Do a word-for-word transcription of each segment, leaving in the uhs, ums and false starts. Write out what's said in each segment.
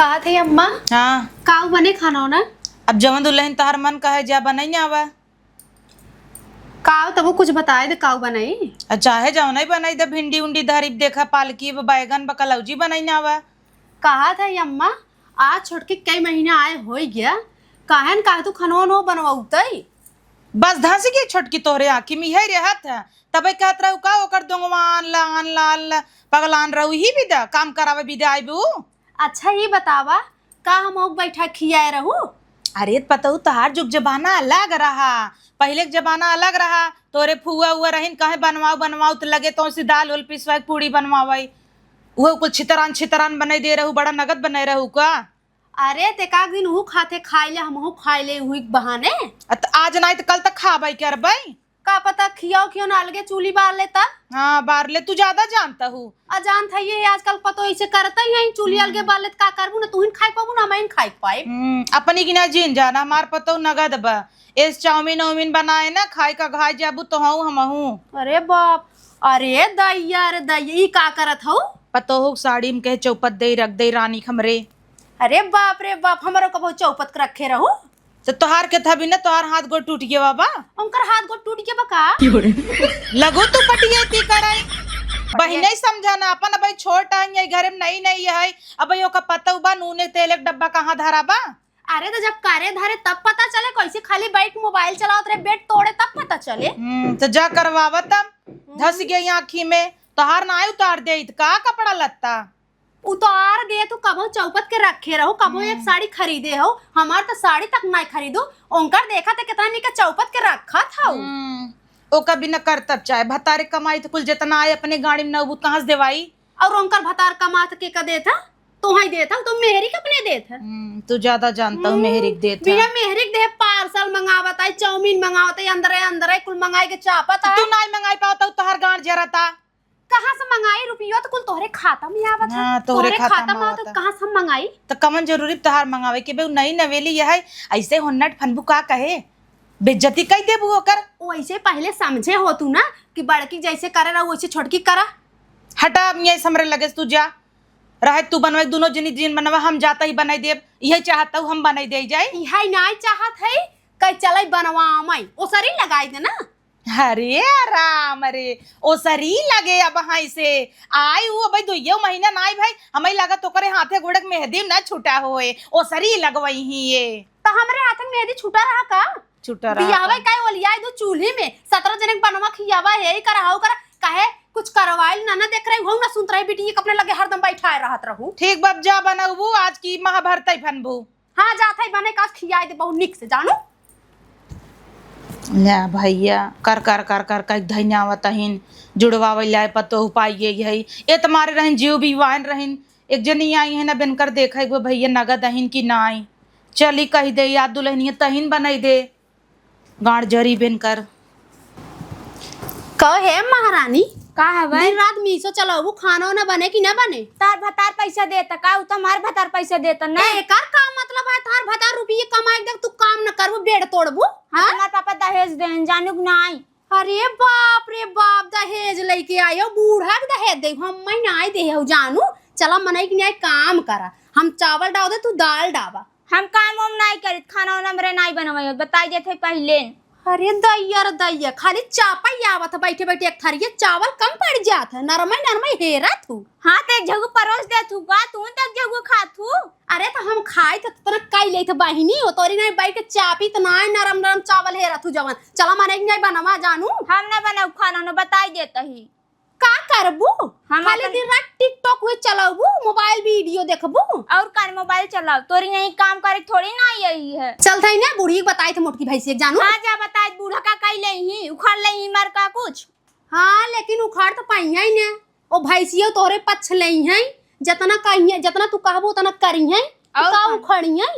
कहत है अम्मा। हाँ। काऊ बने खाना होना? अब जवन दुल्हन तहार मन कहे जा बनई ना आवा। काऊ तबो कुछ बताए दे काऊ बनई? आ, चाहे जवन ही बनई दे, भिंडी उंडी धरी देखा, पालकी बा, बैगन बा, कलौजी बनई ना आवा। कहत है अम्मा, आज छोटकी कई महीना आए होई गया, काहे न कहा तू खनवा नो बनवाउतई? बस धंस गई छोटकी तोहरे आँखी में, इहे रहत है। तबे कहत रहू का ओकर दोंगवा आन ला, आन ला, आन ला, पगलान रहू ही बिदा, काम करावे बिदा आइबू। अच्छा, ई बतावा, का हम ओक बैठा खियाए रहू? अरे पतऊ, तहार जुग जमाना अलग रहा, पहिले के जमाना अलग रहा। तोरे फुआ उआ रहिन, कहे बनवाओ, बनवाओ, त लगे तो से दाल उल पिसवाई, पूड़ी बनवावई, उहो कुल छितरान छितरान बनाई दे रहू, बड़ा नगद बनाए रहू का? अरे, ते का दिन ऊ खाते खाए ले, हमहू खाए ले उही के बहाने। अ, त आज नाई त कल तक खाबई करबई। का पता खियाओ खियो ना, अलगे चूल्ही बार ले त। हाँ, बार ले, तू ज्यादा जानता हूँ। आ जानत है ये आजकल पतो ऐसे करते ही हैं, चूल्ही अलगे हम्म। बार ले त का करबू ना, तू ही खाई पाबू ना, मैं ही खाई पाए। हम्म, अपनी की ना जीन जाना, हमार पतो नगद बा। एस चाउमीन उमीन बनाए ना, खाए का घाय जाबू तो हूँ हमहू। अरे बाप, अरे दैया, अरे दैया, ई का करत हऊ? पतोहू के साड़ी में कहे चौपत दे रख दे रानी हमरे। अरे बाप रे बाप, हमरो कबो चौपत के रखे रहू। तो तोहार के थबी ना, तोहार हाथ गोड़ टूट गया बा। उनकर हाथ गोड़ टूट गया बा का? लगो तू पटिया ती कराई। बहिने समझा ना, अपन अबे छोट आई है, घर में नई नई है, अबे ओका पतऊ बा, नूने तेल एक डब्बा कहाँ धरा बा? अरे तो जब करे धरे तब पता चले, कैसे खाली बैठ मोबाइल चलावत रहे, बेड तोड़े तब पता चले। हम्म, तो जा करवावा तब। हम्म। धस गई आँखी में, तोहार ना उतार दे इत का कपड़ा लत्ता? उतार दे तू, कबो चौपत के रखे रहो, कबो एक हम्म। साड़ी खरीदे हो, हमार तो साड़ी तक ना खरीदो। उनकर देखा थे कितना निके चौपत के रखत हो। हम्म, ओका बिना करतब चाहे भतारे कमाई तो कुल जितना आए अपने गाड़ी में नौबूत कहाँ से देवाई? और उनकर भतार कमात के का देत ह? तोहई देत ह, तो मेहरी के अपने देत ह। हम्म, तू ज्यादा जानता हूँ, हम्म, मेहरी के देत ह। बिना मेहरी के देह पार्सल मंगावत है, चाउमीन मंगावत है, अंदरे अंदरे कुल मंगाई के चापत है। तू नाई मंगाई पावत हऊ, तोहार गांड जरता। कहाँ से मंगाई? रुपयो तो कुल तोहरे खाता में आवत है। हाँ, तोहरे तोहरे खाता खाता में में आवत आवत है। कहाँ से हम मंगाई? तो कमन जरूरी तोहार मंगावे के बे? उ नई नवेली यह है, ऐसे हुन्नट फनबू का कहे? बेइज्जती कई देबू ओकर। वैसे पहले समझे हो तू ना कि बड़की जैसे करे रहो वैसे छोटकी करा। हटा, अब यहीं से हमरे लगे से तू जा। रहे तू बनवाई, दोनों जनी दिन बनवा, हम जाता ही बनाई देब। यही चाहत हूँ हम बनाई दे जाए। यही नाई चाहत है, कई चलाई बनवा माई, ओसरी लगाई दे ना। अरे राम रे, ओसरी लगे अब हाई से। आई उ अब दुइयो महीना नाई भाई, हमें लागत ओकरे हाथे गोड़े के मेहंदी ना छूटा होए, ओसरी लगवई ही ये। तो हमरे हाथे मेहंदी छूटा रहा का? छुट्टा रहा बियाहवे का? काहे ओलियाए दू चूल्ही में, सतरह जने के बनवा खियावा, हे ई करा, हऊ करा, काहे कुछ करवाइल ना, ना देख रही हूँ, ना सुनत रही, बिटिया के अपने लगे हरदम बैठाए रहत रहू। ठीक बाप, जा बनबू, आज की महाभारत ही बनबू। हाँ, जात है बने, काज खियाए दे बहुत निक से, जानू। ले भैया, कर, कर, कर, कर, कर धैन्यावत हिन, जुड़वावे लाए पतोह पाइए है, ए तुम्हारे रहन जीव भी वाइन रहन, एक जनी आई है ना, बिनकर देखा एक बार भैया नगद अहिन कि नाई। चली कही दे, याद दुल्हनिया तहिन बनाई दे। गांड जरी बिनकर। कहो हे महारानी, का हवे? दिन रात मीशो चलाऊ, खाना ना बने कि ना बने? तार भतार पैसा देता का? उ तो हमार भतार पैसा देता ना। एकर का मतलब है? तार भतार रुपये कमाए के देख, तू काम न करबू, बेड तोड़बू, हाँ? हाँ? हमार पापा दहेज देन, जानू कि नाई? अरे बाप रे बाप, दहेज लेके आयो, बूढ़ा के दहेज दे, हम मैं नाई दे हो जानू। चला मनई के न्याय काम करा, हम चावल डाल दे, तू दाल डाबा। हम काम वाम नाई करित, खाना वाना हमरे नाई बनवाई, बताई देत है पहिले। अरे दैया रे दैया, खाली चापा ही आवत है, बैठे बैठे एक थरिये चावल कम पड़ जात है, नरमई नरमई हेरत हूँ। हाँ, ते एक झगू परोस देत हूँ का, तू ते एक झगू खात हूँ। अरे तो हम खाई तो तोरा काई लेत बहिनी हो, तोरी नाई बैठ के चापी तो नाई नरम नरम चावल हेरत हूँ जवन। चला मनई के नाई बनवा जानू। हम ना बनाऊ खाना, ना बताई देत ही। का करबू? हम खाली अपन दिन रात TikTok हुए चलाबू, मोबाइल वीडियो देखबू। और का मोबाइल चलाओ, तोरी नहीं काम करे थोड़ी ना यही है। चल थाई ना, बूढ़ी के बताई थे मोटकी भैंसी एक जानू। हाँ, जा बताई, बूढ़ा का कई ले ही, उखाड़ ले ही मर का कुछ। हाँ, लेकिन उखाड़ तो पाई है ना, ओ भैंसियो तोहरे पक्ष ले ही है, जितना कहिए, जितना तू कहबू उतना करी है, और का का? उखड़ी है?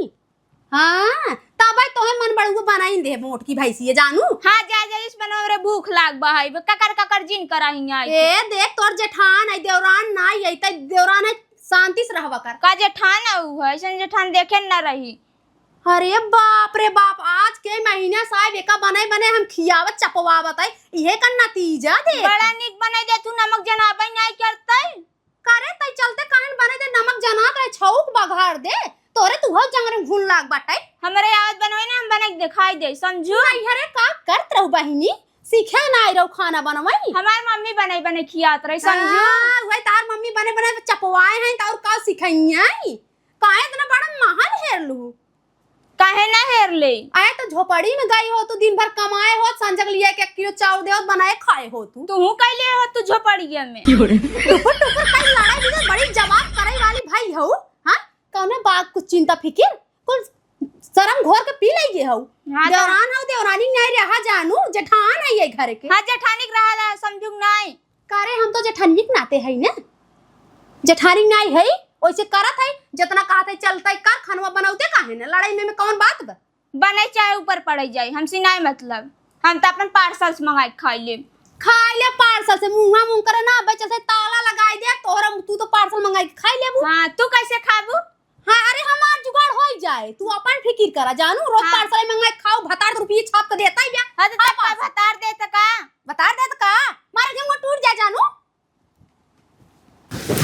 हाँ, तबै तोहे मन बड़ुआ बनाइन दे मोटकी भैंसिए जानू। हाँ, जा, जा, इस बनवा रे भूख लाग बा है, ककर, ककर जिन करा हियाँ आई ए, के। देख तोर जेठान है, देवरान नाई है, तै देवरान है, शांति से रहवा कर। का जेठान है उ है, ऐसन जेठान देखे न रही। अरे बाप रे बाप, आज के महीना साहब एका बने बने हम खियावत चपवावत है, इहे का नतीजा दे। बड़ा निक बने दे तू, नमक जनाबै नाई करतै। करे तै चलते कहन बने दे, नमक जनात रहे, छौक बघा। कर दे, तोरे तू हो जंगरे में घुन लाग बाटे। हमरे आवत बनवाई ना, हम बना के दिखाई दे, समझू? नहीं, अरे का करत रहू बहिनी, सीखे ना आई रहू खाना बनवाई? हमार मम्मी बनाई, बनाई खियात रही, समझू? हाँ, वही तार मम्मी बने, बने चपवाए हैं, तो और का सिखाई आई? काहे इतना बड़ा महल हेर लू? काहे ना हेर ले? आए तो झोपड़ी में गई हो, तू दिन भर कमाए हो, संझक लिया के एक किलो चाउर दे हो, बनाए खाए हो तू। तू कैले हो तू झोपड़िया में? टुकुर टुकुर कई लड़ाई भी तो बड़ी जवाब करे वाली भाई हो, हाँ? कौने बात कुछ चिंता फिकिर? कुल शरम घोर के पी लइगे हऊ। हाँ, तो देवरान हऊ, देवरानी नहीं रहा जानू, जेठान है ये घर के। हाँ, जेठानी के रहा ला, समझू नहीं। का रे, हम तो जेठानी के नाते है ना, जेठानी नहीं है, वैसे करत है, जितना कहत है चलता है कर, खानवा बनावते काहे ना, लड़ाई में, में कौन बात बा? बने चाहे ऊपर पड़ जाए, हमसे नहीं मतलब, हम तो अपन पार्सल से मंगाई के खाई ले। खाई ले पार्सल से, मुंहा मुंह करे ना, बचल से ताला लगाई दे, तोहरा तू तो पार्सल मंगाई के खाई लेबू। हाँ, तू कैसे खाबू? हाँ, अरे हमार जुगाड़ होई जाए, तू अपन फिकिर करा जानू, रोज हाँ। पार्सल मंगाई खाओ, भतार रुपये छाप के देता ही बा। हाँ, तो हाँ, तब का पार्सल। भतार दे त का? भतार दे त का? मारे जंगो टूट जाए जानू।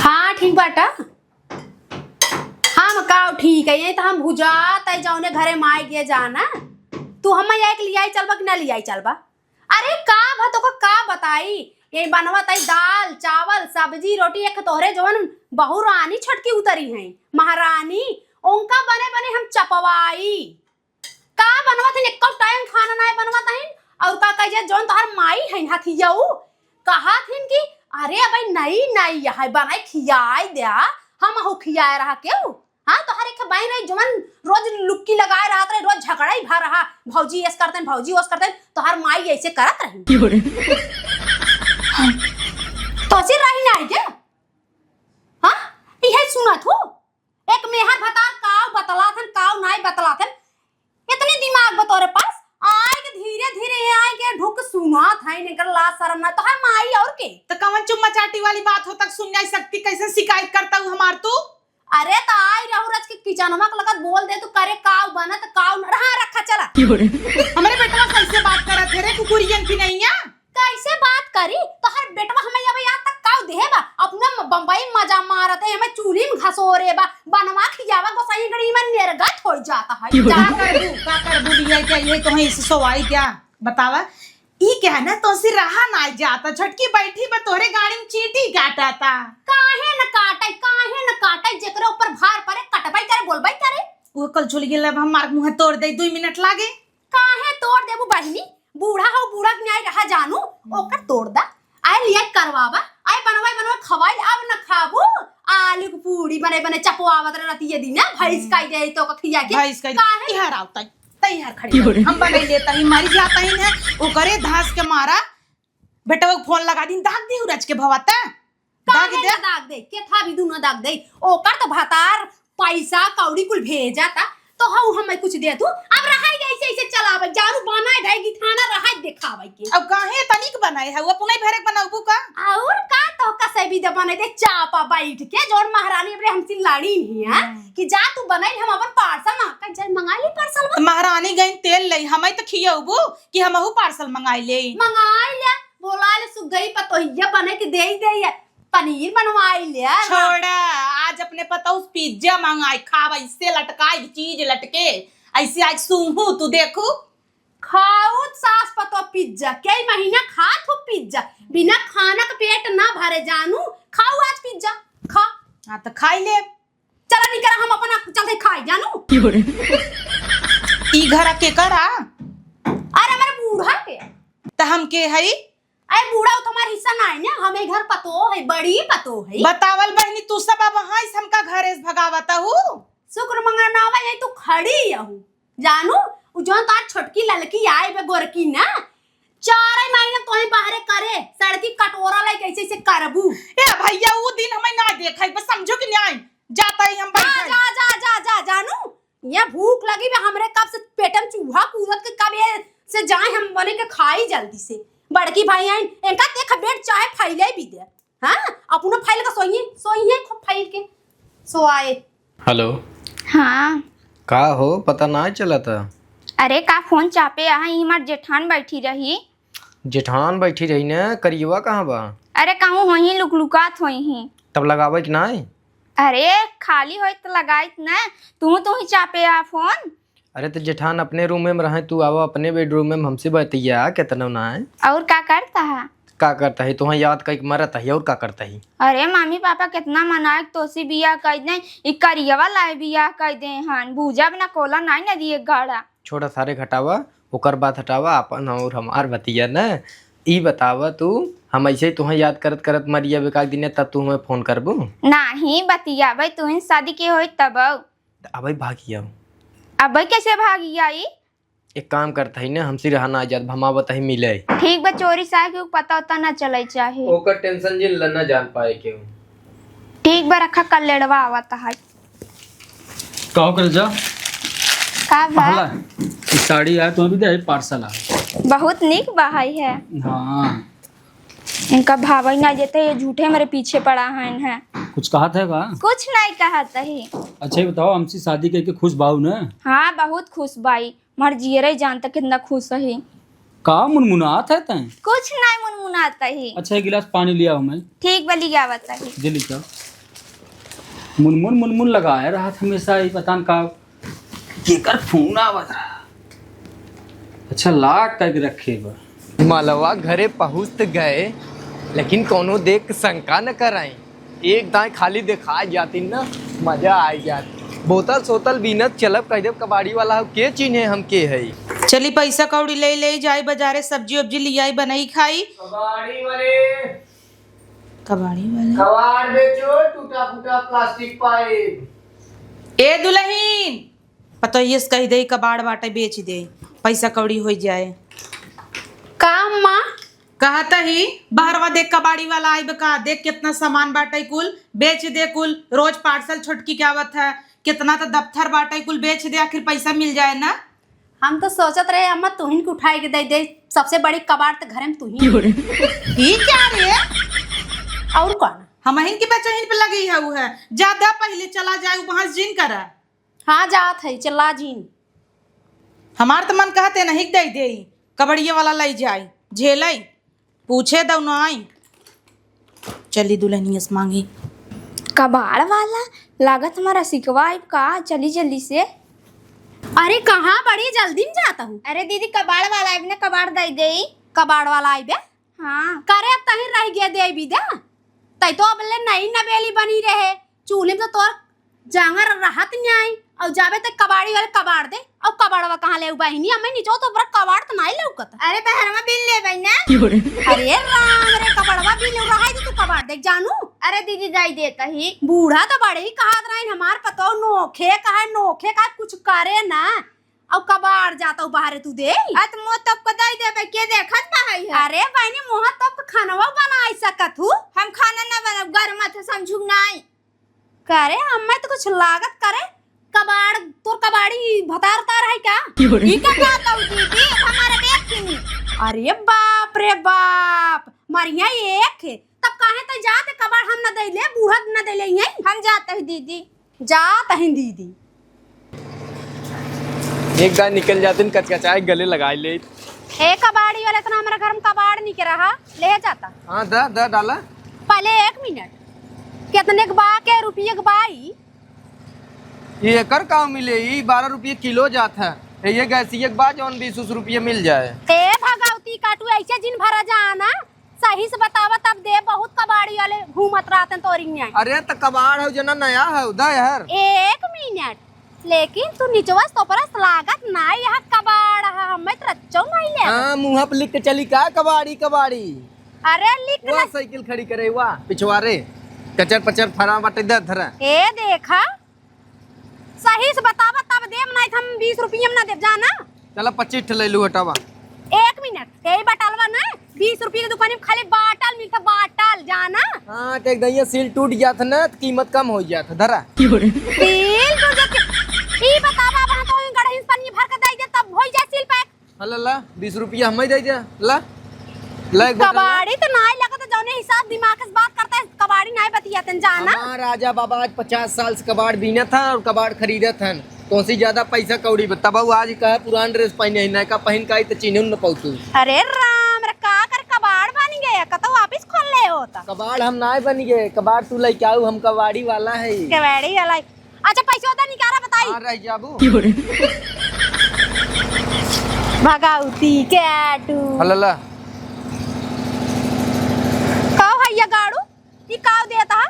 हाँ, ठीक बाटा। हम का ठीक है, ये तो हम भुजात है जौने घरे माय गे जाना। तू हम एक लियाई चलबा कि ना लियाई चलबा? अरे का भा तोका का बताई, ये बनवत है दाल, चावल, सब्जी, रोटी, एक तोहरे जवन बहुरानी छोटकी उतरी हैं, महारानी, उनका बने बने हम चपवाई। का बनवत हन, एको टाइम खाना नाय बनवत हन, और का कहे जे जौन तोहर माई हन हथियऊ, कहत हन कि अरे अबे नई नई यह बनाई खियाई द्या, हम हु खियाए रहा केऊ। हाँ, तोहर एक भाई रही, जवन रोज लुक्की लगाए रहत रहे, रोज झगड़ा ही भा रहा, "भौजी ऐस करते हैं, भौजी ओस करते हैं", तोहर माई ऐसे करत रही। क्यों रे? तो ऐसे रही ना आइगे? हाँ, यही सुनत हूँ। एक मेहर भतार काव बतलात हन, काव नाय बतलात हन। इतनी दिमाग बा तोरे पास? आए के धीरे धीरे आए के ढुक सुनत है, इनकर लाज शरम ना, तोहर माई और के? तो कवन चुम्मा चाटी वाली बात हो तक सुन जाई सकती, कैसे शिकायत करता हूँ हमार तू? अरे, त आई रहू रच के किचनवा के लगत बोल दे, तू करे काव बनत, काव न-, रहा, रखा, चला। हमरे बेटवा कैसे बात करत है रे, कुकुरियन की नैया? कैसे बात करी? तोहर बेटवा हमें अब याद तक काव देहे बा? अपना म-, बम्बई मजा मारत है, हमें चूल्ही में घसोरे बा, बनवा खियावा, गोसाई गड़ी में निर्गत हो जाता है। का करबू, का करबू, लिया क्या, ये तो है, इसे सोवाई क्या? बतावा। ई क्या है ना, तोसे रहा ना जाता, झटकी बैठी बा, तोहरे गाड़ी में चींटी काटा था। काहे न काटे, काहे न काटे, जेकरे ऊपर भार परे, कटबई करे, बोलबई करे। वो कल चल गेल, अब हमार मुंह तोड़ दे, दुई मिनट लागे। काहे तोड़ देबू बहिनी, बूढ़ा हो, बूढ़ा के न्याय रहा जानू, ओकर तोड़ दा। आए लिया करवावा, आए बनवाई बनवाई खवाई, अब न खाबू। आलू के पूड़ी बने बने चपवावत रहे रतिये दिन, भैंस हम्म। काई दे तो खिया के। भैंस काई दे, काहे? इहर आवता। तैयार खड़ी क्यों रे? हम बनाई लेता ही, मरी जाता ही ना, ओकरे धास के मारा, बेटवा के फोन लगा दिन, दाग दी उरज के भवा त। दाग काहे दे। ना दाग दे, के था भी दूनो दाग दे, ओकर तो भतार पैसा कौड़ी कुल भेजा था, तो हऊ हमें कुछ दे तू, अब रहाई ऐसे ऐसे चलावे, जारू बनाए भाई की थाना रहाई देखावे के। अब काहे तनिक बनाए है, वो अपने भरे बनाऊ का? और का तो कसे भी दे बने दे, चापा बैठ के, जोन महारानी अपने हमसे लड़ी नहीं है, हम्म। कि जा तू बनाई, हम अपन पार्सल ना, का जाए मंगा ली पार्सल बा। तो महारानी गई तेल लई, हमें तो खियौबू कि हमहू पार्सल मंगाई ले। मंगाई ले, बोला ले सुगई पतोहिया बने के दे ही दे है, पनीर बनवाई ले। छोड़ा, आज अपने पतोह से पिज्जा मंगाई, खावा, इससे लटकाई चीज लटके, ऐसे आज सूंघू तू देखू। खाउत सास पतोह पिज्जा, कई महीना खात हो पिज्जा, बिना खाना के पेट ना भरे जानू, खाऊ आज पिज्जा, खा। हाँ, तो खाई ले। चला निकरा, हम अपना चलते खाई जानू। क्यों रे? ई घर के करा? अरे हमारे बूढ़ा के। त हम के हई? अरे बूढ़ा, वो तो हमारे हिस्सा ना है ना, हमें घर पतो है, बड़ी पतो है। बतावल बहनी, तू सब अब हाँ इस हमका घरे से भगावत हूँ। शुक्र मंगनावा यही तू खड़ी यहू। जानू, उ जौन तोहार छोटकी ललकी आई बे गोरकी ना, चारे महीने तोहे बाहरे करे, सड़की कटोरा लाई कैसे से करबू। ए भैया, उ दिन हमें ना देखा, बस समझो कि न्याय, जाता ही हम जा, बैठे। जा, जा, जा, जा, जानू, ये भूख लगी बे हमरे, कब से पेटम चूहा कूदत के, कब ये से जाए हम बने के खाई जल्दी से। बड़की भाई आइन, इनका देख बेड चाहे फैले भी दे। हाँ, अपनो फैल के सोइए, सोइए खूब फैल के। सोआए। हेलो। हाँ। का हो, पता ना चला था? अरे, का फोन चापे अहा, ई हमार जेठान बैठी रही। जेठान बैठी रही ने, करियवा कहाँ बा? अरे, कहूँ होई ही, लुकलुकात होई ही। तब लगावे कि नाई? अरे, खाली होइत त लगाइत न, तू, तू ही चापे आ फोन। अरे, त जेठान अपने रूम में रहे, तू आवा अपने बेडरूम में, हमसे बतिया, केतना ना है। और का करत ह? का करत ही? तोहैं याद कइके मरत ही, और का करत ही? अरे, मम्मी पापा केतना मनाए के तोसी बियाह कइ दें, ई करियवा लाए बियाह कइ दें हन, भूजा बिना कोला नाई न दिए गाड़ा। छोड़ा, सारे घटावा, ओकर बात हटावा, आपन और हमार बतिया न। ई बतावा तू, हम ऐसे ही तोहैं याद करत करत मरिया बेकार दिने, तब तू हमें फोन करबू? नाही, बतियाबे तू ही शादी के होई तब। अबे भागिया। अबे कैसे भागिया ई? एक काम करत ही न, हमसे रहा ना जात, हम आवत ही मिले। ठीक बा, चोरी से आए के पता उता ना चले चाहे। ओकर टेंशन जिन ल ना जान पाए केहू। ठीक बा, रखा, कल लेड़वा आवत है। का हो करे जा? का बा? पहला, ई साड़ी आए तो अभी दे, पार्सल आए। बहुत नीक बा है। हाँ। इनका भावई ना देते, ये झूठे मेरे पीछे पड़ा है इन्हें। कुछ कहत है का? कुछ नहीं कहत ही। अच्छा, ये बताओ, हमसे शादी करके खुश बाऊ न? हाँ, बहुत खुश बाई। हमार जियरे जानता कितना खुश ही। का मुनमुनात है तैं? कुछ नहीं मुनमुनात ही। अच्छा, एक गिलास पानी लिया हमें। ठीक बा, लिया आवत ही। दे ली का? मुनमुन, मुनमुन लगाए रहत हमेशा, ई पता न का, केकर फोन आवत रहा। अच्छा, लाग करके रखे बा। मलवा घरे पहुँच त गए, लेकिन कौनो देख के शंका न कराई। एक दाएं खाली देखा जाती ना, मजा आ जात। बोतल सोतल बीनत चलब, कह देब कबाड़ी वाला हो, के चिन्हे हम के हई। चली पैसा कौड़ी ले ले जाई बाजारे, सब्जी उब्जी लियाई, बनाई खाई। कबाड़ी वाले। कबाड़ी वाले। कबाड़ बेचो, टूटा फूटा प्लास्टिक पाइप। ए दुलहिन, पतोहिए से कहि दे, कबाड़ बाटे, बेचि दे, पैसा कौड़ी होइ जाए। का अम्मा? कहत ही, बहरवा देख, कबाड़ी वाला आइब का, देख केतना सामान बाटे कुल, बेचि दे कुल, रोज पार्सल छोटकी के आवत है, केतना त दफ्तर बाटे कुल, बेचि दे, आखिर पैसा मिल जाए ना। हम त सोचत रहे अम्मा तुहिन के उठाइ के दइ दे, सबसे बड़ी कबाड़ त घरे में तुहिन। ई का रे? और कौन? हमहिन के बचहिन पे लगी है उ है, जा दा पहिले चला जाए, उपहास जिन करा। हाँ, जात है, चला जीन। हमार त मन कहत है नहीं दे दे, कबड़िया वाला लइ जाई, झेलई, पूछे दउ नाई। चली दुलहिनिया से मांगी। कबाड़ वाला, लागत हमारा सिकवा आइब का, चली जल्दी से। अरे कहाँ बड़ी जल्दी में जात हू? अरे दीदी, कबाड़ वाला आइब ना, कबाड़ दइ देई। कबाड़ वाला आइबे? हाँ। करे अब तही रह गया देवी दे। तै तो अबले नई नबेली बनी रहे, चूल्हे में तो तोर जांगर रहत न्याय, और जाबे ते कबाड़ी वाले कबाड़ दे, और कबाड़वा कहाँ ले बहिनी, हमें नीचे तो पूरा कबाड़ तो नहीं लौकत। अरे बहरवा बिन ले बहिना। अरे राम रे, कबाड़वा बिन ले रहा है तो तू कबाड़ दे जानू। अरे दीदी जाई देता ही। बूढ़ा तो बड़े ही कहत रही, हमार पतो नोखे का है, नोखे का कुछ करे ना, और कबाड़ जाता हूँ बाहरे तू दे। अत मुँह तब को दई देबे, के देखत बा है? अरे बहिनी, मुँह तब खानवा बनाई सकत हूँ। हम खाना ना बनाब, गरम मत समझू नाई। करे, हमें तो कुछ लागत करे, कबाड़, तोर कबाड़ी भतार तार है क्या? क्यों रे? ई का कहत हूँ दीदी, हमारे देख की नहीं। अरे बाप रे बाप, मरिया एक है, तब काहे तै जाते कबाड़ हम न देले, बूढ़ा न देले यहीं? हम जाते ही दीदी। जात ही दीदी। एक दाई निकल जाते न कचकचाए गले लगाई ले। ए कबाड़ी वाले, इतना हमारे घर में कबाड़ नहीं के रहा, ले जाता। हाँ, दा, दा, डाला। पहले एक मिनट, कितने के बा, के रुपये के बा ई? ये एकर का मिले, ई बारह रुपये किलो जात है। ये गैसिये के बा, जौन बीस उस रुपये मिल जाए। ए भगवती काटू, ऐसे जिन भरा जाना, सही से बतावा तब दे, बहुत कबाड़ी वाले घूमत रहते हैं तोरी में। अरे त कबाड़ हो जना नया है, उदा यार। एक मिनट, लेकिन तू निचवा से तो परस लागत ना, यह कबाड़ है, हमें तो रच्चो नहीं ले। हाँ, मुँह पे लिख के चली का कबाड़ी, कबाड़ी। अरे लिख वाह, ना। साइकिल खड़ी करे, वाह, पिछवारे, कचर पचर फरा बाटे दे धरा। ए देखा, सही से बतावा तब देब, नहीं त हम बीस रुपये में ना देब, जाना। चला पच्चीस ठे ले लू, हटावा। एक मिनट, यही बाटलवा ना, बीस रुपये की दुकान में खाली बाटल मिलता, बाटल, जाना। हाँ, के एकदम ये सील टूट जात ना, त कीमत कम हो जात, धरा। सील टूट जात, ई बतावा, अब हम तो गड़हिन पन्नी भर के दे दे, तब हो जाए सील पैक। हाँ, ला, ला, बीस रुपया हमें दे दे, ला। ला, एक बोतल ला। कबाड़ी तो नाई लगत, जौने हिसाब दिमाग से बात करता है, कबाड़ी नाई बतियातन, जाना। हमार राजा बाबा आज पचास साल से कबाड़ बीनत हन और कबाड़ खरीदत हन। तोसी ज्यादा पैसा कौड़ी बा, तब उ आज कहे पुरान ड्रेस पहने ही, नयका पहन के आई तो चिन्हन न पौतू। अरे राम रे, का कर कबाड़ कबाड़ बन गया, कतौ office खोल ले होता। कबाड़ हम नाय बन गए, कबाड़ तू लइके आऊ, हम कबाड़ी वाला है। कबाड़ी वाला है। अच्छा, पैसा तो निकाला, बताई। हाँ, रह जाबू। भगौती के आटू। हलला। कहो हैया गाड़ू, ई काव देता है?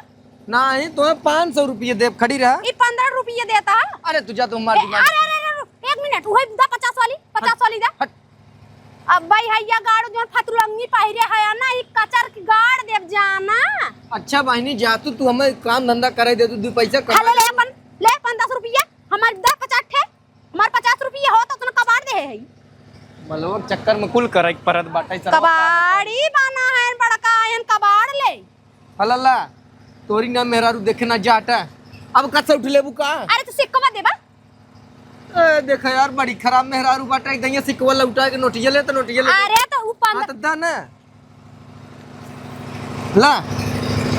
नाही, तुम्हें पाँच सौ रुपये देब, खड़ी रहा। ई पन्द्रह रुपये देता है? अरे, तू जा, तू मार ए, दिमाग। अरे, अरे, अरे, अरे, एक मिनट, वही दा पचास वाली, पचास हट, वाली दा। हट। अब भाई हैया गाड़ू जौन फतुलंगी पहिरे है ना, ई कचर के गाड़ देब जाना। अच्छा बहिनी, जा तू, तू हमें काम धंधा करे दे, तू दू पैसा कमा हाँ, ले, ले ले। अपन, ले अपन दस रुपया, हमार दा पचास ठे, हमार पचास रुपया हो तो उतना कबाड़ दे है। मलवा के चक्कर में कुल करे के परत बाटे, सरवा का कबाड़ी बना है बड़का, एहन कबाड़ ले। हलला, तोरी ना मेहरारू देखे ना जाटा, अब कत से उठ लेबू का? अरे, तू सिक्का मत देबा। ए, देखा यार, बड़ी खराब मेहरारू बाटे, एक दहिया सिक्कवा लौटा के नोटिया ले, तो नोटिया ले। अरे, तो ऊ पंद्रह हाँ, तो दा ना। ला।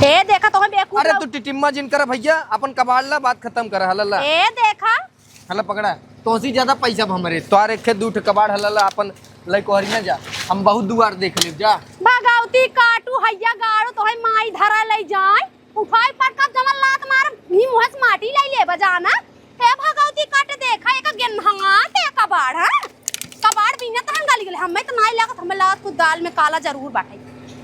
ए, देखा, तोहे बेवकूफ अरे, लोग तू टिटिम्मा जिन कर भैया, अपन कबाड़ ला, बात खत्म कर, हला ला। ए, देखा। हला पकड़ा, तोसी ज्यादा पैसा बा हमरे, तोहार एक खे दू ठे कबाड़ हला ला, अपन लइकोहरी ना जा, हम बहुत दुआर देख लेब जा। भगौती काटू, हैया गाड़ू, तोहे माई धरा ले जाए। उठाई पटका जवन लात मार, ही मुँह से माटी लाई ले बजाना। हे भगवती कट देखा, एक गेन्हा ते कबाड़, हाँ? कबाड़ बीनत रहन गाली गले। हमें तो नाई लागत, हमें लागत कुछ दाल में काला जरूर बाटे।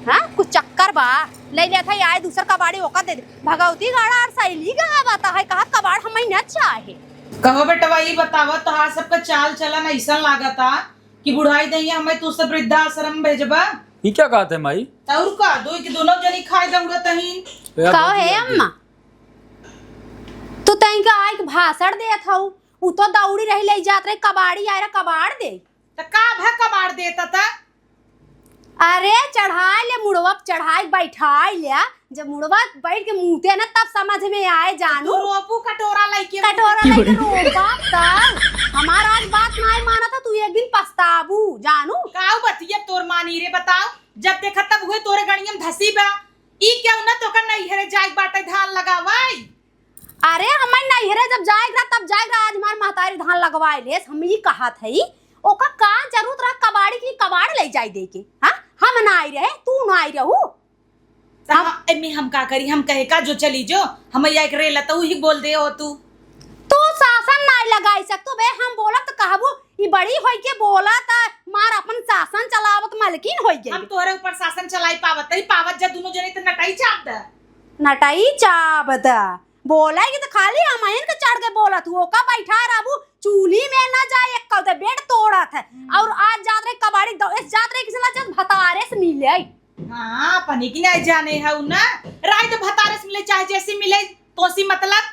हाँ? कुछ चक्कर बा। ले लेत है, आए दूसर कबाड़ी ओका दे दे। भगवती गाड़ा और सैली गा बता है, कहा कबाड़ हमें न चाहे। कहो बेटवा, ई बतावा, तोहार सबका चाल चलन ऐसन लागता कि बुढ़ाई दहिया हमें तू सब वृद्धाश्रम भेजबा? ई क्या कहत है माई? त और का, दो के दोनों जनी खाए दौड़त ही। ए, का भौजी, है अम्मा? तू तई का आइक भाषण देत हऊ, उ तो दौड़ी रही, ले जात रही, कबाड़ी आए रहा, कबाड़ दे। त का भा कबाड़ देता था? अरे चढ़ाई ले मुड़वा, चढ़ाई बैठाई ले, जब मुड़वा बैठ के मूते ना तब समझ में आए जानू। तू रोपू कटोरा लइके कटोरा लइके रोपा तब। हमार आज बात नाई माना था, तू एक दिन पछताबू जानू। काऊ बतिया तोर मानी रे बताओ, जब देखा तब हुए तोरे गणियम धसी बा। ई केहू ना तोका नैहरे जाइक बाटे धान लगावाई। अरे, हमार नैहरे जब जाइक रहा, तब जाइक रहा, आज हमार महतारी धान लगवाए लेस, हम ई कहत हई, ओका का जरूरत रहा कबाड़ी की, कबाड़ ले जाई दे के? हाँ, हम ना आई रहे, तू ना आई रहू। त हम, एमे हम का करी, हम कहे का जो चली जो, हम या एक रेला त उही बोल दे हो तू। तू शासन ना लगाई सकतू बे, हम बोलब त कहबू, ई बड़ी होई के बोला त मार अपन शासन चलावत मलकिन होई गई। हम तोहरे ऊपर शासन चलाई पावत, तई पावत जा दुनो जने त नटाई चाप द। नटाई चाप द। बोला कि तो खाली हमइन के चढ़ के बोलत हूँ, ओका बैठा रहबू, चूल्ही में ना जाए, एक कौते बेड तोड़त है। हम्म। और आज जात रहे कबाड़ी दौ-, इस जात रहे किसी ना जात भतारे से मिले। हाँ, अपनी की नहीं जाने है उ ना, राय तो भतारे से मिले, चाहे जैसे मिले, तोसी मतलब।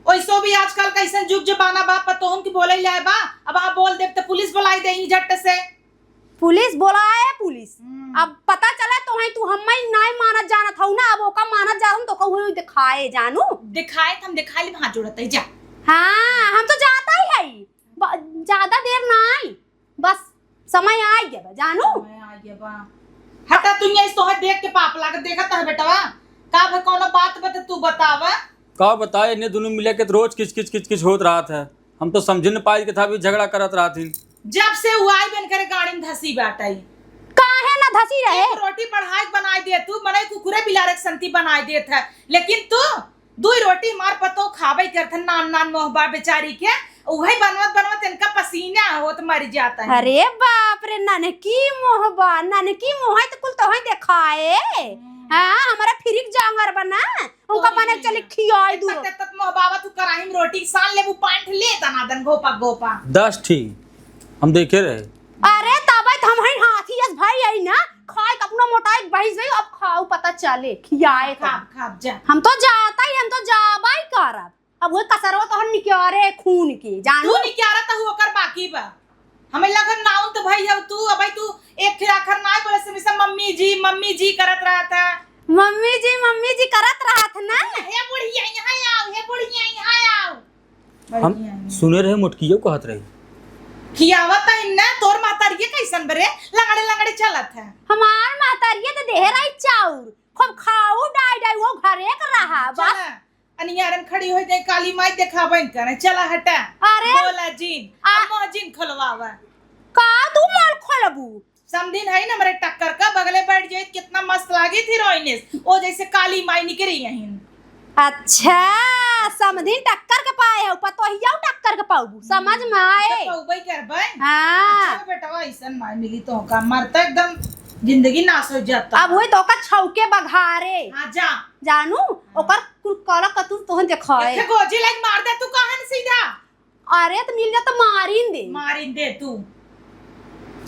ओइसो भी आजकल कैसन जुग जमाना बा, पतोहन के बोले लाए बा, अब आप बोल देब तो पुलिस बुलाई दे झट से। पुलिस बोलाए, पुलिस। हम्म। अब पता चला तो है तू हम्मे नाय मानत जानत हऊ ना, अब ओका मानत जाऊन तो कहूँ दिखाए जानू। दिखाए त हम दिखाए ले वहाँ जोड़त है जा। हाँ, हम तो जाता ही है। ब-, ज्यादा देर नाई, बस समय आ गया बा, जानू। समय आ गया बा। हटा तू ये तोहे देख के पाप लागत, देखत है बेटवा। का भा कौनो बात बा त तू बतावा। का बताए, इन्हें दोनों मिले के तो रोज किच किच किच किच होत रहत है। हम तो समझ न पाई कि था भी झगड़ा करत रहथिन। जब से उ आई बन करे गाड़ी में धसी बाटई। काहे ना धसी रहे? एक रोटी बढ़ाई के बनाई दे तू, मने कुकुरे बिलारे के संती बनाई देत है, लेकिन तू दुई रोटी मार पतो खाबे करत है, नान नान मोहबा बेचारी के, उहे बनवत बनवत इनका पसीना होत मर जाता है। अरे बाप रे, ननकी मोहबा, ननकी मोह है तो कुल तो है देखाए। हम्म। हाँ, हमारा फिरिक जांगर बना। उनका तोरी मने चली मैया। खियाई दूर। इतना तेतत मोह बाबा तू कराही में रोटी सान लेबू पांठ ले दनादन गोपा गोपा। दस ठी हम देखे रहे। अरे तबे त हम हई हाथी अस भाई आई ना, खाए के अपना मोटाई बहिस गई, अब खाऊ पता चले, खियाए खाब, खाब जा। हम तो जाता ही, हम तो जाबा ही करब। अब वो कसरवा तो हम निक्यारे खून के, जानू? तू निक्यारा त हु ओकर बाकी बा। हमें लगन नाउन तो भाई हव तू, अब भाई तू एक फिर आखर नाय बोले से हमेशा मम्मी जी, मम्मी जी करत रहत है। मम्मी जी, मम्मी जी करत रहत ना। हे बुढ़िया, यहाँ आओ, हे बुढ़िया, यहाँ आओ। हम बढ़िया है। सुने रहे मोटकियो कहत रही। खियावत है इन्ना, तोर महतारिये कैसन बरे, लंगड़े लंगड़े चलत है। हमार महतारिये तो देह रही चाउर, खूब खाऊ डाई डाई, वो घरे के रहा, बस। चला। अनियारन खड़ी हो जाए, काली माई देखाबे न करे। चला हटा। अरे। बोला जिन। आ। अब मोह जिन खोलवावा। का तू मोल खोलबू? समधिन है ना हमरे टक्कर का, बगले बैठ जाइत, कितना मस्त लागित हीरोइनिस। ओ जैसे काली माई निकरी यहीं। अच्छा, समधिन टक्कर के पाए हो, पतोहिया टक्कर के पाउबू, समझ में आए। तो पाउबे करबे। हाँ। अच्छा बेटवा, ऐसन माई मिली तो का मरता एकदम जिंदगी नाश हो जाता। अब वही तो का छौके बघारे। हाँ, जा। जानू, ओकर कुल काला कतूर तोहन देखाए। एक गोजी लाइक मार दे तू कहन सीधा। अरे, त मिल जा त मारिन दे। मारिन दे तू।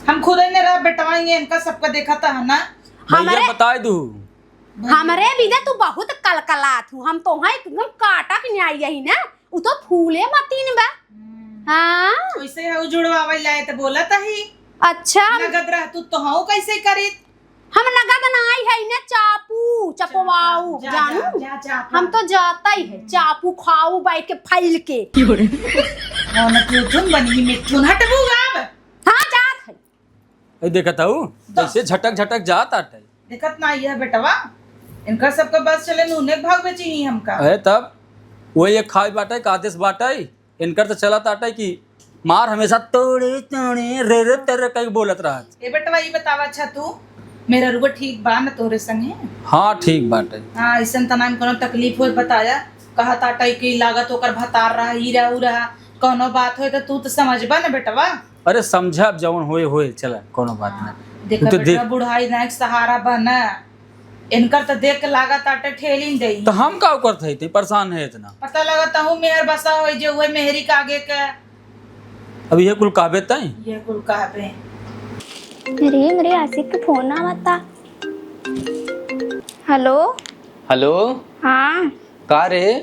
हम खुद ही ने रह बेटवा, ये इनका सबका देखा था, है ना? भैया, हमरे बताए दू। हमरे बिना तू बहुत कलकलात हूँ। हम तो वहाँ एकदम काटा के न्याय यही ना। उ तो फूले मतीन बा। हम्म। हाँ। वैसे है, उ जुड़वावे लाए त बोला तही। अच्छा। नगद रह तू तो हाँ कैसे करीत? हम नगद नाई है ने, चापू, चपवाऊ, चापू, जा, जानू? जा, जा, चापू। हम तो जाता ही है, हम्म। चापू खाऊ बाई के फैल के। कौन मिथुन बनी, मिथुन हटबू अब। हाँ, जात है। ए, देखत हऊ, तो जैसे झटक झटक जात आटे। देखत ना ये बेटवा, इनका सबका बस चले नूने भाग बेची ही हमका। अरे तब, वो ये खाए बाटे, का आदेश बाटे? इनकर तो चलत आटे कि मार हमेशा तोड़े तोड़े रे रे तेरे कई बोलत रहत। ए बेटवा, ई बतावा, अच्छा तू मेहररुआ ठीक बा न तोरे संगे? हाँ, ठीक बाटे। हाँ, ऐसन तना में कोनो तकलीफ होए बताया, कहत आटे कि लागत ओकर भतार रहा, ई रहा, ऊ रहा, कोनो बात होए तो तू तो समझबा न बेटवा। अरे समझब, जौन होए होए, चला कोनो बात हाँ, ना। देखा तू तो बेटवा, देख। बुढ़ाई ना एक सहारा बा ना। इनकर त देख के लागत आटे ठेलिन देई। त हम का करत हई, ते परेशान है इतना? पता लगत हूँ मेहर बसा होई जे उहे मेहरी का आगे के। अब ये कुल कहबे तई? ये कुल कहबे। अरे, मेरे आशिक के फोन आवता। हेलो। हेलो। हाँ। का रे?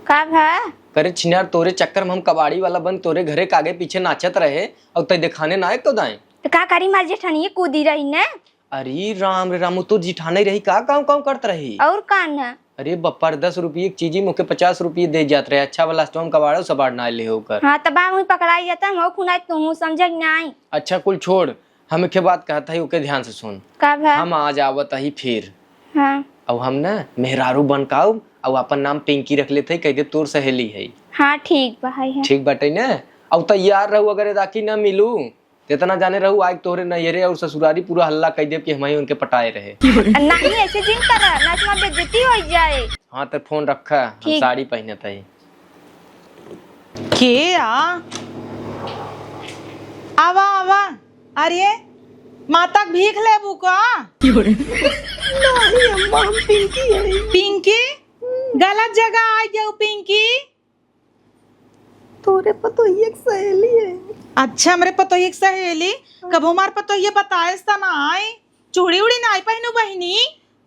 का भा? करे छिनार, तोरे चक्कर में हम कबाड़ी वाला बन तोरे घरे के आगे पीछे नाचत रहे, और तै देखाने ना एक तो दाएं। त का करी, मार जेठनिये कूदी रही ने। अरे राम रे राम, उ तोर जिठानई रही का, काँव काँव करत रही? और का न? अरे बप्पा रे, दस रुपये के चीजी मोके पचास रुपये दे जात रहे, अच्छा वाला स्टोन कबाड़ो सबाड़ ना ले ओकर। हाँ, तब हम पकड़ाई जाता, हम खुनाई तुहूँ समझे कि नाई। अच्छा कुल छोड़, हम एक बात कहत हई, ओके ध्यान से सुन। का भा? हम आज आवत हई फिर। हाँ। अब हम ना मेहरारू बन काऊ, अब अपन नाम पिंकी रख लेत हई, कह दे तोर सहेली है। हाँ, ठीक बा, है, है। ठीक बाटे ना? अब तैयार रहू, अगर राखी ना मिलू, जितना जाने रहू, आइके तोहरे नैहरे और ससुरारी पूरा हल्ला कइ देब कि हमही उनके पटाए रहे। नहीं, ऐसे जिन करा, ना तुम्हार बेइज्जती होइ जाए। हाँ, त फोन रखा, हम ठीक। साड़ी पहिनत हई। के आ? आवा, आवा। अरे, माता के भीख लेबू का? नहीं अम्मा, हम पिंकी हई। पिंकी? गलत जगह आ जाऊ पिंकी। तोरे पतोहिया के सहेली है। अच्छा, हमरे पतोहिया के सहेली? हाँ। कबो हमार पतोहिया बताएस त ना आई। चूड़ी उड़ी ना आई पहिनू बहिनी।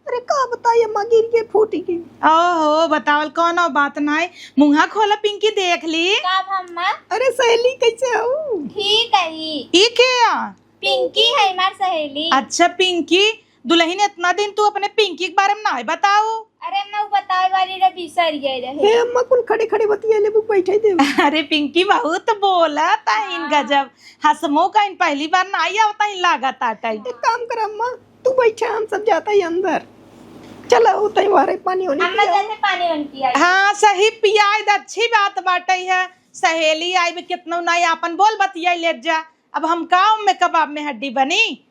अरे का बताई अम्मा, गिर के फूट गई। ओहो, बतावल कौनो बात ना आई। मुँहा खोला पिंकी, देख ली। का भा अम्मा? अरे सहेली कैसे हऊ? ठीक है। ई के आ? पिंकी है हमार सहेली। अच्छा पिंकी, दुलहिन, इतना दिन तू अपने पिंकी के बारे में नाय बताऊ। अरे, अम्मा, उ बतावे वाली रहे, बिसर गए रहे। हे अम्मा, कुल खड़े खड़े बतिया लेबू, बैठे देबू। अरे पिंकी, बहुत बोलत हईन, हाँ। गजब। हसमो का इन पहली बार नाई आवत हईन लागत आटे। एक काम कर अम्मा, तू बैठा, हम सब जाता ही अंदर। चला, उ तई वारे पानी वानी अम्मा, पियाओ। जाते पानी वानी पियाई। हाँ, सही पियाई द, अच्छी बात बाटे है। सहेली आई बे, कितनो नाई आपन बोल बतियाई लेत जा। अब हम का में कबाब में हड्डी बनी?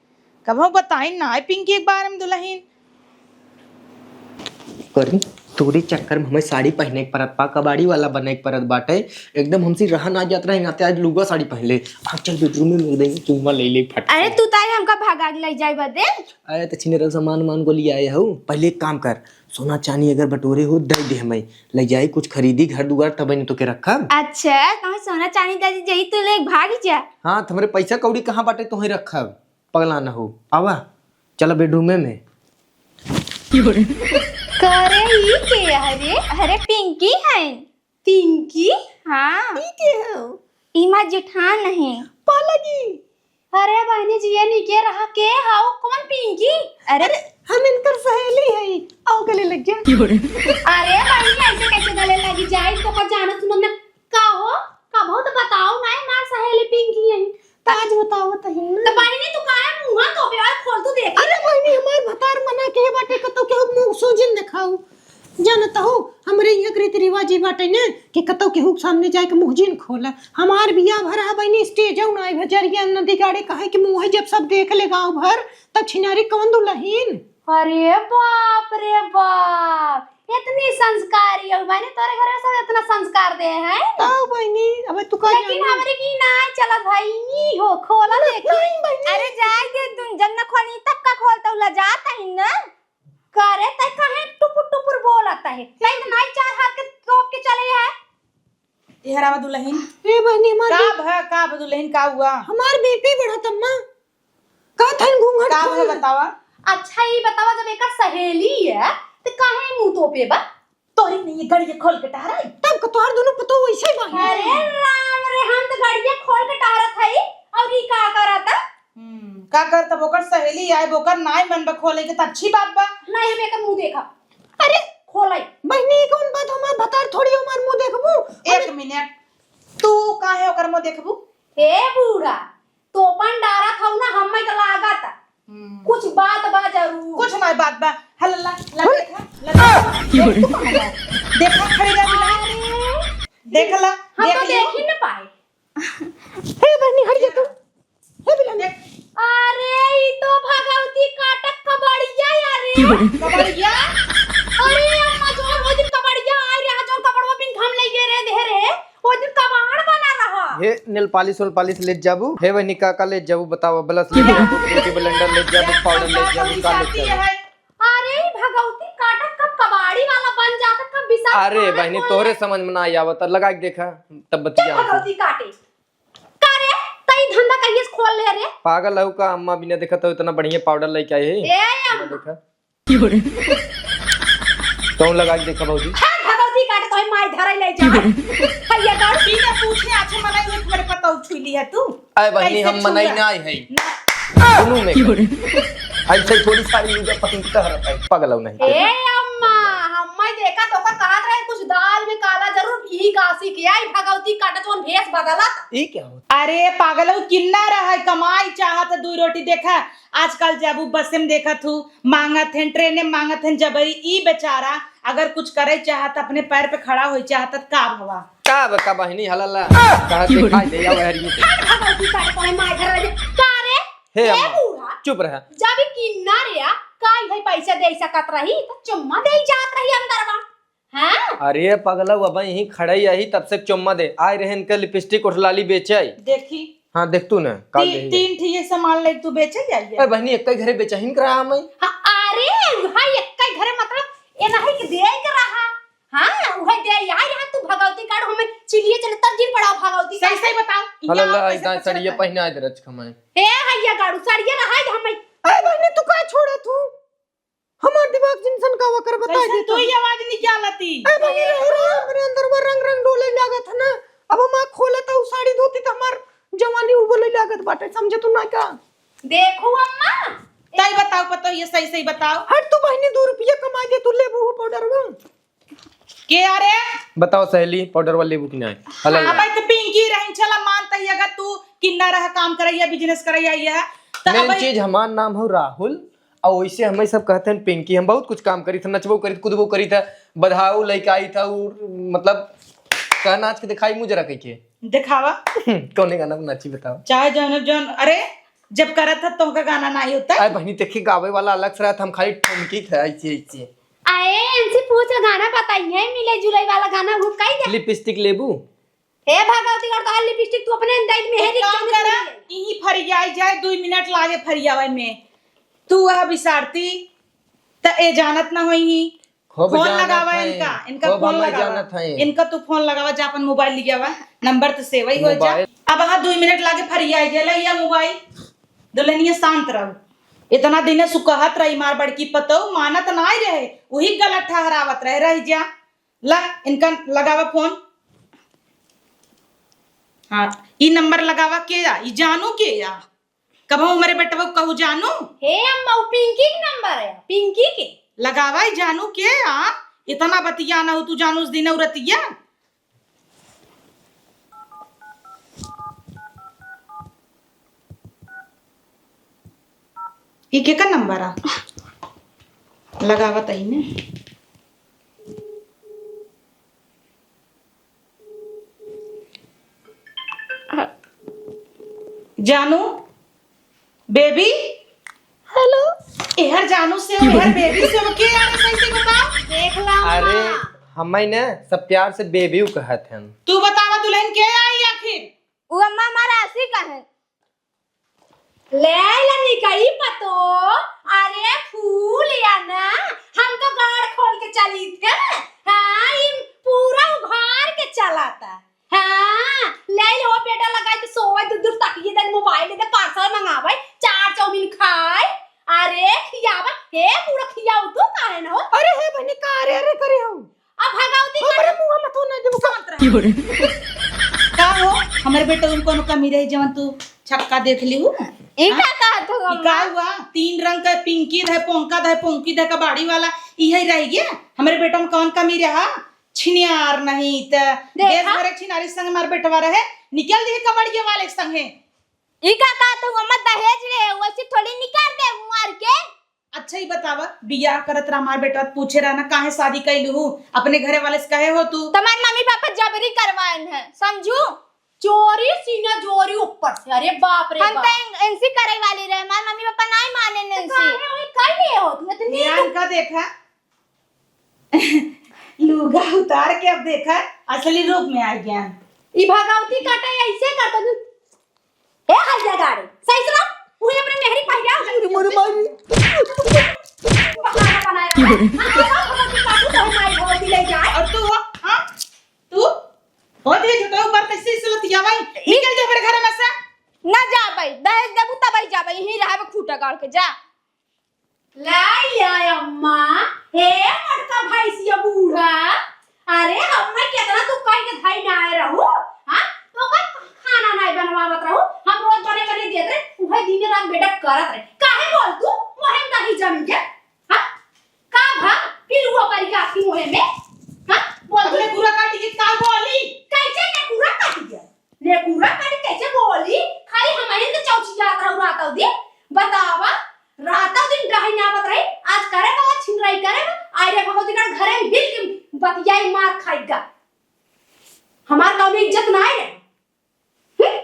कबहू बताइन ना है पिंकी के बारे में दुलहिन। करी, तोरे चक्कर में हमें साड़ी पहने के परत बा, कबाड़ी वाला बने के परत बाटे। एकदम हमसे रहा ना जात रहे, नाते आज लुगा साड़ी पहन ले। आ चल bedroom में मुँह देंगे, चुम्मा ले ले फट अरे से। तू ताई हमका भगा के ले जाए बदे। अरे त छिनेरल सामान मान को लियाए हऊ। पहले एक काम कर, सोना चानी अगर बटोरे हो दे दे हमें, ले जाए कुछ खरीदी घर दुआर तब न तोके रखब। अच्छा, तुम्हें सोना चानी दे दी, जही तू ले भाग जा। हाँ, त हमरे पैसा कौड़ी कहाँ बाटे तोहे रखब? पगला न हो। आवा, चला bedroom में। करे ई के है रे? अरे पिंकी है। पिंकी? हाँ। ई के हो? ई मार जेठान है। पालागी। अरे बहनी जी, ये नी के रहा के हाउ? कौन पिंकी? अरे अरे, हम इनकर सहेली है। आओ गले लग जा। अरे बहनी, ऐसे कैसे गले लगी जाए? तो का जाना सुनो ना। का हो? का बहुत बताओ ना, मार सहेली पिंकी है। त आज बताओ तही ना। त बहिनी, तू काहे मुंह तोपे? और खोल तू देख। अरे बहिनी, हमार भतार मना के बाटे, कतौ केहू मुंह सूजिन देखाऊ। जानत हो, हम हमरे यहाँ के रीति रिवाज ई बाटे न कि कतौ केहू के सामने जाए के मुँह जिन खोला। हमार बियाह भरा है बहिनी, stage ना आए भजरिया नदी गाड़े, काहे कि मुँह जब सब देख ले गाँव भर, तब छिनारी कौन दुलहिन? अरे बाप रे बाप, इतनी संस्कारी हो बहिनी, तोरे घर में सब इतना संस्कार दे हैं। तब बहिनी, अब तू का लेकिन जाने? हमरे की ना चला भाई, ई हो खोला देखी। नहीं बहिनी। अरे जाए दे, तुम जब न खोली तब का खोलता, लजात है ना। करे तै काहे टुपुर टुपुर बोलत है? तै तो नाई चार हाथ के तोप के चले है। ए हरावा दुलहिन। ए बहिनी, हमार का बे- भा, का भा दुलहिन, का हुआ? हमार बीपी बढ़त अम्मा। का थन घूंघट का खोल। भा बतावा? अच्छा ई बतावा, जब एकर सहेली है त काहे मुंह तोपे बा? तोरी नहीं, ये गड़िया खोल के टहराई। तब का तोहार दोनों पतो वैसे ही बा। अरे राम रे, हम तो गड़िया खोल के टहरत हई और ई का करत? हम्म, का करत? अब ओकर सहेली आए, ओकर नाई मन बा खोले के, त अच्छी बात बा। नहीं, हम एकर मुंह देखा। अरे खोलाई। बहिनी, ई कौन बात? हमार भतार थोड़ी हमार मुंह देखबू? एक मिनट, तू काहे ओकर मुंह देखबू? हे बूढ़ा, तोपन डारत हऊ ना, हम्मे के लागत। हम्म। कुछ बात बा जरूर। कुछ ना बात बा। हल्ला, ला देखा, ला देखा। देखा, खड़ी रह, अरे, देख ला, हम देख तो लियो। देख ही न पाए। हे बहिनी, हट जा तू। हे बिलानी। देख। अरे, ई तो भगवती काटक कबड़िया यार रे। कबड़िया? अरे, अम्मा, जोन हो दिन कबड़िया आए रहा, जोन कपड़वा पिन घाम ले गे रे, देह रे। ओ दिन कबाड़ बना रहा। हे nail polish, nail polish ले जाबू? हे बहिनी, का का ले जाबू बतावा? Brush ले जाबू, beauty blender ले जाबू, powder ले जाबू, का ले जाबू? अरे, ई भगवती काटा कब कबाड़ी वाला बन जाता, कब विशाल अरे बहिनी, तोहरे समझ में ना आवत, लगा के देखा, तब बतिया। भगवती काटे। का रे, तई धंधा कहिए से खोल ले रे? पागल हऊ का अम्मा, बिना देखत हो इतना बढ़िया powder लेके आई है। ए अम्मा। देखा। तू लगा के देखा भौजी। हे भगवती काटे, तोहे माई धराई ले जा। भैया गौर बिना पूछे आछे मनई हुई, हमरे पतौ छुई ली है तू। अरे बहिनी, कैसे हम मनई छुआ? ना आई है। ना। दुनू में। ऐसे थोड़ी सारी लुगा पहन के टहरत है, पागल हो नहीं। ए अम्मा, हम्मा देखा तो ओकर कहत रहे कुछ दाल में काला जरूर, यही काशी के आई भगवती काटे जोन भेष बदलत। ई क्या होता? अरे पागल हो, किन्ना रहा है, कमाई चाहत है, दुई रोटी देखा। आजकल जब उ बसे में देखत हूँ, मांगत हैं, ट्रेने में मांगत हैं, जब ई बेचारा अगर कुछ करे चाहत, अपने पैर पे खड़ा होई चाहत, त का भवा? का ब-, का बहिनी हलाला? कहाँ से खाई दे, या वहरी से। हट भगवती सारे तोहे मार घर वाले। का रे? हे ए अम्मा, बूढ़ा, चुप रहा। जब ई किन्ना रे आ, का ई भाई पैसा दे सकत रही, त चुम्मा दे जात रही अंदरवा। हाँ? अरे पगला, अब यहीं खड़े ही, तब से चुम्मा दे। आए रहे इनके लिपस्टिक और लाली बेचे। देखी। हाँ, देख तू ना, काल ती-, दे। तीन ठी ये सामान ले तू बेचे जाइए। अरे बहनी, एक ही घरे बेचहिन करा हम। हाँ, अरे, हाँ, एक ही घरे मतलब, ये नहीं कि दे के रहा। हाँ, वही दे, यहाँ, यहाँ तू भगवती काट हमें चिल्लिए चले, तब जिन पड़ा भगवती सही, काट। सही बताओ, हला, यहाँ ला, कैसे इतना पछड़ता सड़िया है? पहना दे रच खमाए। ए, हैया गाड़ू, सड़िया रहा है हमें। अरे बहनी, तू का छोड़ा तू? हमार दिमाग जिनसन का वकर बताई कैसे देता तू हूँ। ये आवाज निकालती? अरे बहनी, रहे, रहे, हमरे अंदर वो रंग, रंग डोले लागत है ना। अब हम आँख खोला था, वो साड़ी धोती तो हमार जवानी उबले लागत बाटे, समझे तू ना का? देखो अम्मा। तई बताओ, पतो ये सही, सही बताओ। हट तू बहनी, दो रुपया कमा दे, तू लेबू हो powder वो। के अरे? बताओ सहेली, powder वाली लेबू कि नहीं? हला अब ले। तो पिंकी रही, चला मानता ही, अगर तू किन्ना रह काम करैया, business करैया, ये है, तो main अब चीज हमार नाम हो राहुल, और वैसे हमें सब कहते हैं पिंकी। हम बहुत कुछ काम करी थे, नचबो करी थे, कूदबो करी थे, बधाऊ लेके आई था, और मतलब, कह नाच के दिखाई मुझे रखे के। दिखावा। कौने गाना पे नाची बताओ? चाहे जौन, जौन, अरे, जब करत था, तो का गाना नहीं होता? अरे बहनी, देखी, गावे वाला अलग से रहता, हम खाली ठुमकी थे, ऐसे, ऐसे। आए, इनसे पूछ, गाना बताइए, मिले जुले वाला गाना, वो कही दे। लिपस्टिक लेबू? हे भगवती, और तोहार लिपस्टिक तू अपने अंदाज में एक है, काम करा, यहीं फरियाई जाए, दो मिनट लागे फरियावे में। तू वह बिसारती, त ए जानत ना होई ही। खूब फोन जानत लगावा है, इनका, इनका खूब फोन हमें लगावा। जानत है। इनका तू फोन लगावा, जा अपन मोबाइल लियावा, नंबर तो सेव ही हो जा। मोबाइल। अब हाँ, दो मिनट लागे फरियाई जाए, ले या मोबाइल। दुल्हनिया शांत रहो। इतना दिन सु कहत रही मार बड़की पतोह, मानत ना रहे, वही गलत ठहरावत रहे, रह जा। ला, इनका लगावा फोन। हाँ, ई नंबर लगावा के आ, ई जानू के आ। कबहू हमरे बेटवा कहू जानू? हे अम्मा, उ पिंकी के नंबर है, पिंकी के। लगावा ई जानू के आ, इतना बतिया ना हो तू जानू उस दिन औरतिया। ई केकर नंबर आ? लगावा तही में। जानू, बेबी। हेलो। एहर जानू से, एहर बेबी से, के यार सही से बताओ। देख ला अरे, माँ। हमें न सब प्यार से बेबी कहत हन। तू बतावा दुल्हन के आई आखिर? उ अम्मा हमार आशिक है। ले आइला निकई पतो, अरे फूल या ना, हम तो गाड़ खोल के चली थे। हाँ, ई पूरा उघार के चलाता। हाँ, ले लो बेटा लगाई के सोवे, दूर दूर तकिए दे, मोबाइल दे, पार्सल मंगावे, चार चाउमीन खाए। अरे खियावा, हे पूरा खियाऊ तू काहे न हो? अरे हे बहनी, का रे, अरे करे हो? अब भगवती का हमरे मुंह में तू नहीं देबू का? शांत रह। का हो, हमरे बेटा में कोनो कमी रही जवन तू छक्का देख लिहू? ई का कहत हो ई अम्मा? का हुआ? तीन रंग का पिंकी है, पोंका है, पोंकी है, कबाड़ी वाला, इहे रह गया। हमरे बेटा में कौन कमी रहा? छिनियार नहीं त देखा? देश भर एक छिनारी संग मार बेटवा रहे, निकल दिए कबाड़िए वाले संगे। ई का कहत हो अम्मा, दहेज रहे, वैसे थोड़ी निकाल दे मार के। अच्छा, ई बतावा, बियाह करत रहा हमार बेटा, पूछे रहा ना, काहे शादी कैलू हूँ? अपने घरे वाले से कहे हो तू? तुम्हारे मम्मी पापा जबरी करवाए हैं, समझू? चोरी सीना जोरी ऊपर से, अरे बाप रे हम बाप। तो एन-, एनसी करे वाली रहे, हमारे मम्मी पापा नहीं माने तो एनसी। काहे ओए कर लिए हो तू इतनी? ध्यान का देखा, लुगा उतार के अब देखा, असली रूप में आ गया। ई भगवती काटे ऐसे करता तू। ए हल्ला गाड़ी, सही से रहो। उहे अपने मेहरी पहिरा हो। अरे मोरे माई। बहाना बनाए रहा है। हाँ, हाँ, हाँ, हाँ, हाँ, हाँ, हाँ, हाँ, ले जाए। और तू हो, हाँ? तू? हो दे झूठा ऊपर कैसे से लतिया भाई? निकल जा मेरे घर में से। ना जा भाई, दहेज देबू तब ही जा भाई, यहीं रहा खूटा गाड़ के जा। लाई आय अम्मा, हे मोटका भैंसिया बूढ़ा, अरे अम्मा केतना तू कह के धई ना आए रहू, हाँ? तो का खाना नहीं बनवावत रहू, हम रोज बने बने देत रहे, उहे दिन रात बेटा करत रहे। काहे बोल तू? मोहे में नहीं जम गया, हाँ? का भा? फिर वो करी का आपकी मुहे में, हाँ? बोल तू। अपने पूरा काटी के का बोली? कैसे ने पूरा काटी गया? नेकुरा करी कैसे बोली? खाली हमहिन के चौचियात रहू रातौ दिन। बतावा, रातौ दिन डहई नापत रही, आज करे बाबा छिनराई करे बा, आइ रे भगवती का घरे में हिल के बतियाई मार खाई गा। हमार कौनो इज्जत ना आए रे। हम्म?